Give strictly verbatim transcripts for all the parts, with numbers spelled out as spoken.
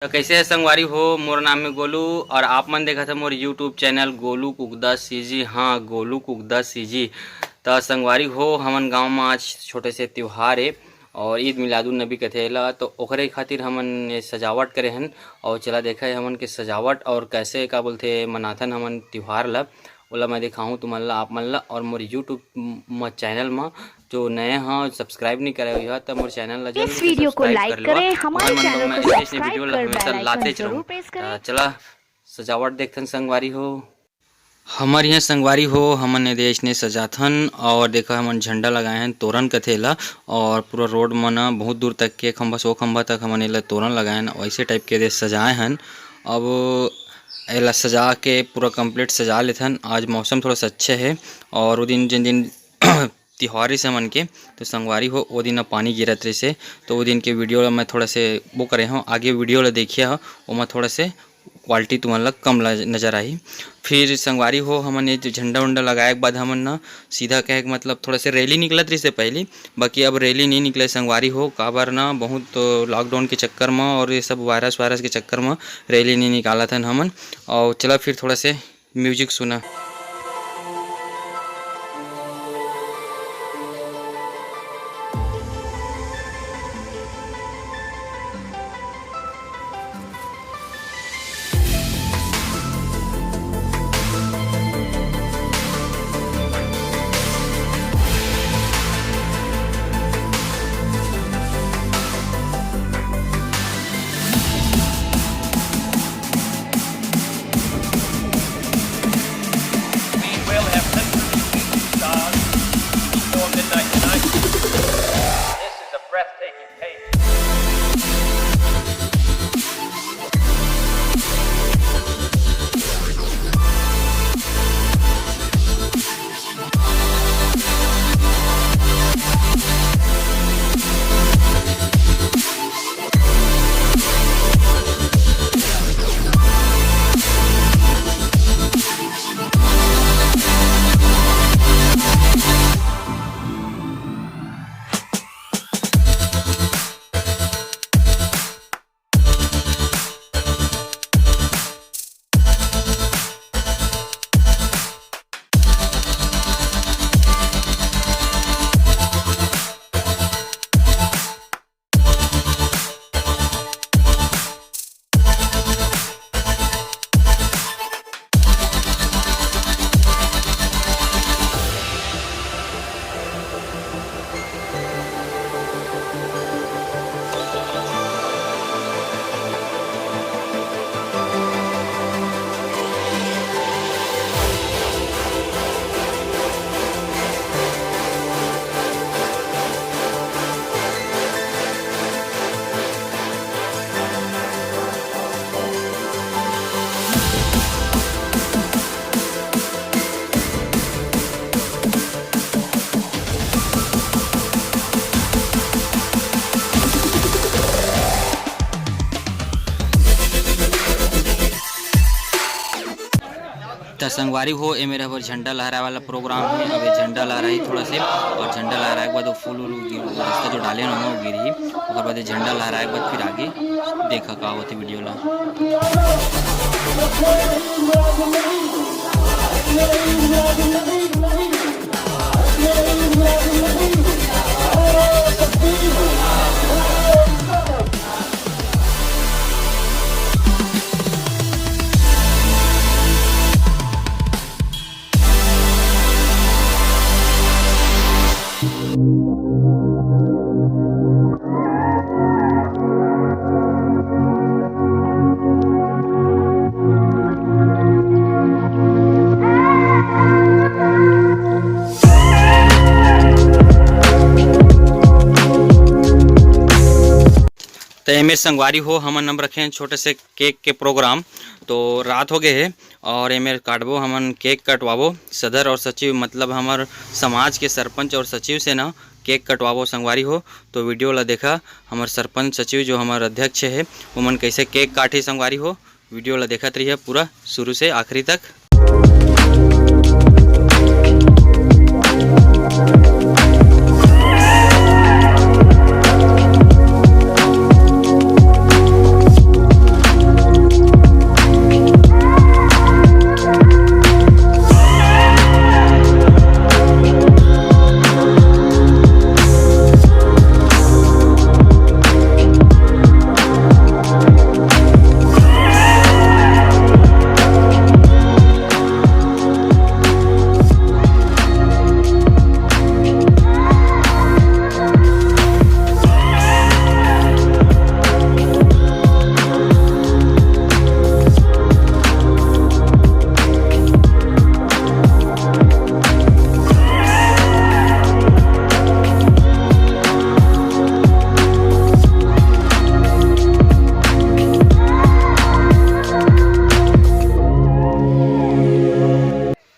तो कैसे है संगवारी हो, मोर नाम है गोलू और आप मन देखत है मोर YouTube channel Golu Kukda CG. हाँ, गोलू कुकदा सीजी। तो संगवारी हो, हमन गांव में आज छोटे से त्योहार है और ईद मिलादुन नबी कथे ला, तो ओकरे खातिर हमन ये सजावट करे हन। और चला देखा है हमन के सजावट और कैसे का बोलते मनाथन हमन त्योहार ला, ओला मैं दिखाहूँ तुमन ला, आप मन ला। और मोर YouTube म-, चैनल म जो नए ह, सब्सक्राइब नहीं करे हुई ह, त मोर चैनल ला जरूर इस से वीडियो को सब्सक्राइब लाइक कर लेवा। करें, हमारे ओकर मन चैनल में को ऐसे ऐसे सब्सक्राइब वीडियो ला कर हमेशा बेल आइकन लाते जरूर रहूँ। प्रेस करें। त चला सजावट देखथन संगवारी हो। हमर यहाँ संगवारी हो, हमन ये देश ने सजाथन और देखा हमन झंडा लगाए हन, तोरन कथे ला, और पूरा रोड म न बहुत दूर तक के खंभा से ओ खंभा तक हमन एला तोरन लगाए हन, वैसे टाइप के दे सजाए हन। अब एला सजा के पूरा कंप्लीट सजा लेथन। आज मौसम थोड़ा सा अच्छा है और वो दिन जिन दिन तिहार रिहिस हमन के, तो संगवारी हो, ओ दिन ह पानी गिरत रहिस हे, तो ओ दिन के वीडियो ला मैं थोड़ा से वो करे हूँ, आगे वीडियो ला देखिया हो, ओमा थोड़ा से क्वालिटी तुमन ला कम ला नजर आही। फिर संगवारी हो, हमन ये जो झंडा उंडा लगाए के बाद हमन ना सीधा कहे के मतलब थोड़ा से रैली निकलत रहिस हे पहली, बाकी अब रैली नहीं निकले संगवारी हो, काबर ना बहुत लॉकडाउन के चक्कर म और ये सब वायरस वायरस के चक्कर म रैली नहीं निकालत हन हमन। और चला फिर थोड़ा से म्यूजिक सुना। We will have literally seen the stars before midnight tonight. This is a breathtaking page. त संगवारी हो, ए मेर हमर झंडा लहराए वाला प्रोग्राम हे। अब ये झंडा लहराही थोड़ा से, और झंडा लहराए के बाद वो फूल उल गिर-, रास्ता जो डाले ना, वो गिरही। ओकर बाद ये झंडा लहराए के बाद फिर आगे देखा का होथे वीडियो ला। त ए मेर संगवारी हो, हमन अब रखे हन छोटे से केक के प्रोग्राम। तो रात हो गए हे और ए मेर काटबो, हमन केक कटवाबो। सदर और सचिव, मतलब हमर समाज के सरपंच और सचिव से ना केक कटवाबो संगवारी हो। तो वीडियो ला देखा, हमर सरपंच सचिव जो हमर अध्यक्ष हे, ओमन कैसे केक काटही संगवारी हो। वीडियो ला देखत रहिए पूरा शुरू से आखिरी तक।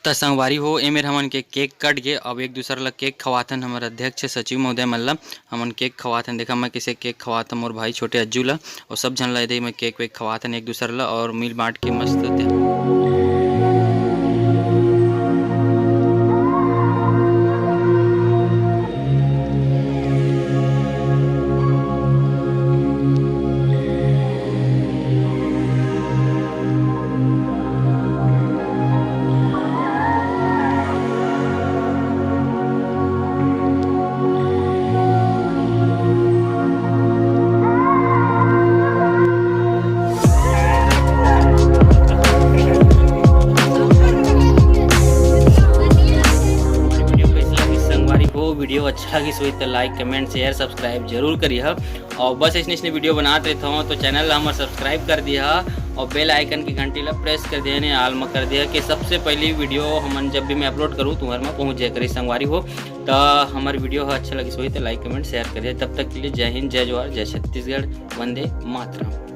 त संगवारी हो, ए मेर हमन के केक कट गे। अब एक दूसर ला केक खवाथन, हमर अध्यक्ष सचिव महोदय मन ला हमन केक खवाथन। देखा मैं कइसे केक खवाथन मोर भाई छोटे अज्जू ला, अउ सब झन ला एदे मैं केक वेक खवाथन एक दूसर ला, अउ मिल बांट के मस्त दे। वीडियो कइसे लगिस संगवारी हो? वीडियो अच्छा लगिस होही त like, comment, share, subscribe जरूर करिहा। अउ बस अइसने अइसने वीडियो बनात रहिथंव, तो चैनल ला हमर subscribe कर दिहा अउ bell icon की घंटी ला press कर दिहा, ने all म कर दिहा, कि सबसे पहिली वीडियो हमन जब भी मैं upload करूँ, तुम्हर म पहुँच जाए करे संगवारी हो। त हमर वीडियो ह अच्छा लगिस होही त like, comment, share करिहा। तब तक के लिए जय हिंद, जय जोहार, जय छत्तीसगढ़, वंदे मातरम।